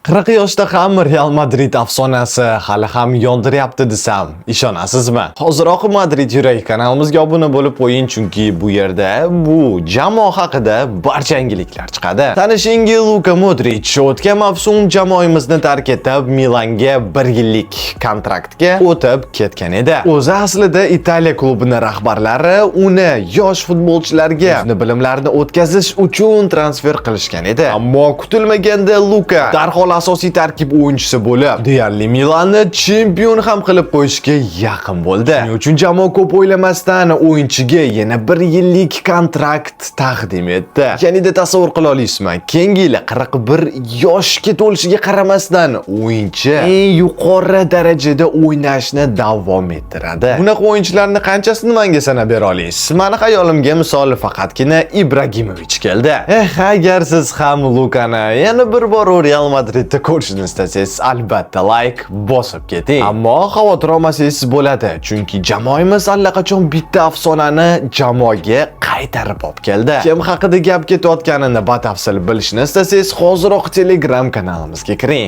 40 yoshda ham Real Madrid afsonasi hali ham yondiryapti desam, ishonasizmi? Hoziroq Madrid yuragi kanalimizga obuna bo'lib qo'ying, chunki bu yerda bu jamoa haqida barcha yangiliklar chiqadi. Tanishingiz Luka Modrich o'tgan mavsum jamoamizni tark etib, Milanga 1 yillik kontraktga o'tib ketgan edi. O'zi aslida Italiya klubini rahbarlari uni yosh futbolchilarga o'zini bilimlarini o'tkazish uchun transfer qilishgan edi. Ammo kutilmaganda Luka darhol asosiy tarkib o'yinchisi bo'lib, deyarli Milanni chempion ham qilib qo'yishga yaqin bo'ldi. Shuning uchun jamoa ko'p o'ylamasdan o'yinchiga yana 1 yillik kontrakt taqdim etdi. Yanida tasavvur qila olasizmi? Keyingi yili 41 yoshga to'lishiga qaramasdan o'yinchi eng yuqori darajada o'ynashni davom ettiradi. Bunaqa o'yinchilarni qanchasini menga sanab bera olasiz? Mani xayolimga misol faqatgina Ibragimovich keldi. Eh, agar siz ham Lukani yana bir bor Real Madridda ko'rishni istasangiz, albatta like bosib keting. Ammo xavotir olmasangiz bo'ladi, chunki jamoamiz allaqachon bitta afsonani jamoaga qaytarib olib keldi. Kim haqida gap ketayotganini batafsil bilishni istasangiz, hoziroq Telegram kanalimizga kiring.